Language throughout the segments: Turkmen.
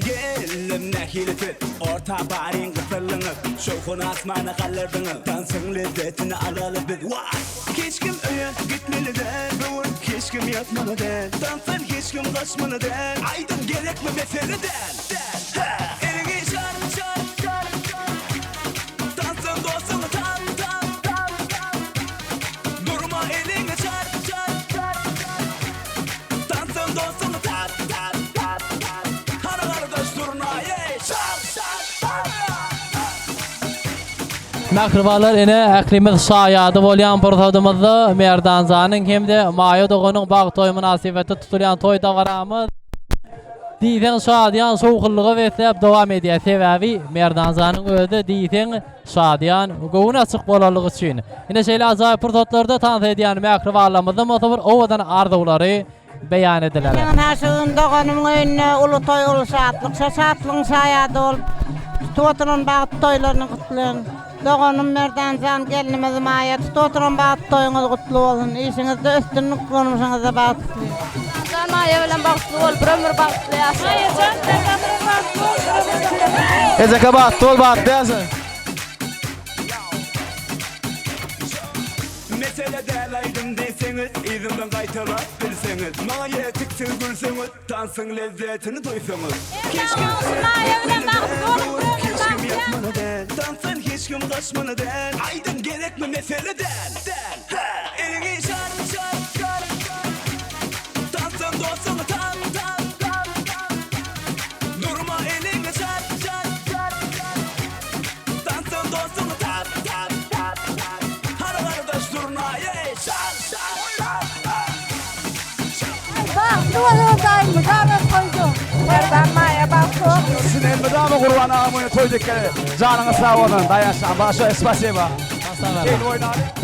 geldim nähili siz Orta baryň gysylyňyz Şowhuny asmana galdyrdyňyz Tansyň lezzetini alaly biz Wah! Hiç kim öýe gitmeli däl bu gün Hiç kim ýatmaly däl Tansdan hiç kim gaçmaly däl Aýdym gerekmi mesele däl däl Hä! Eliňi çar çar çar Tansdan dostuňy tap tap tap Durma eliňi çar çar çar Tansdan dostuňy tap tap tap Hany gardaş durna eý çar çar çar. Mähribanlar ene ählimiz şaýady bolýan pursadymyzda Merdanjanyň hem-de Maýa doganyň bagt toýy mynasybetli tutulýan toý dabaramyz diýseň şadyýan şowhunlyga besläp dowam edýär. Sebäbi Merdanjanyň özi diýseň şadyýan, göwni açyk bolanlygy üçin. Ine şeýle ajaýyp pursatlarda tans edýän mähribanlarymyzdan bolsa bir owadan arzuwlary beýan ediler. Ynha şu gün doganymyň öýünde uly toý, uly şatlyk. Şo şatlygyň şaýady bolup, tutup oturan bagt toýlaryny gutlaýan. Doganym Merdan jan, gelnimiz Maýa, tutup oturan bagt toýuňyz gutly bolsun. Işiňizde üstünlik, durmuşyňyzda bagt isleýän. Merdan jan Maýa bilen bagtly bol, bir ömür bagtly ýaşa. Maýa jan, Merdan bilen bagtly bol, bir ömür bagtly ýaşa. Ejeke bagtly bol, bagtly ýaşa. Mesele däl aýdym diýseňiz Yzymdan gaýtalap bilseňiz Maňa ýetik siz gülseňiz Tansyň lezzetini duýsaňyz Hiç kim Hiç kim ýatmaly däl Tansdan hiç kim gaçmaly däl Aýdym gerekmi mesele däl Däl Hä Eliňi çar çar çar Tansdan dostuňy tap tap tap Durma eliňi çar çar çar Tansdan dostuňy tap tap tap Hany gardaş durnaý eý çal çal çal Bagtly bolsun daýym mydama toýda. Merdan Maýa bagtly bol. Sizin elmydama Gurban agam toý dikgeli. Janyňyz sag bolsun. Daýançjan başoýe spasiba.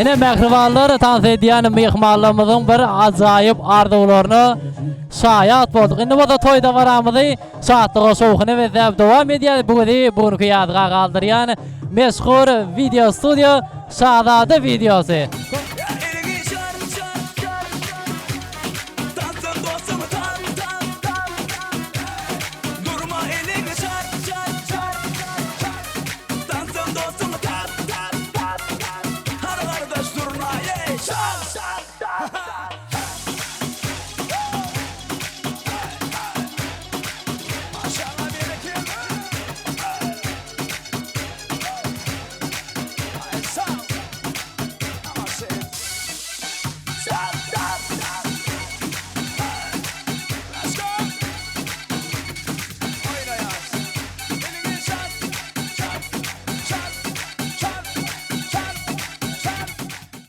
Ine mähribanlar tans edýän myhmanlarymyzyň bir ajaýyp arzuwlaryna şaýat bolduk. Indi bolsa toý dabaramyzy Şatlyga şowhuna besläp dowam edýär bu bizi bu günki ýazga galdyrýan meşhur wideo studiýa Şazada wideosy.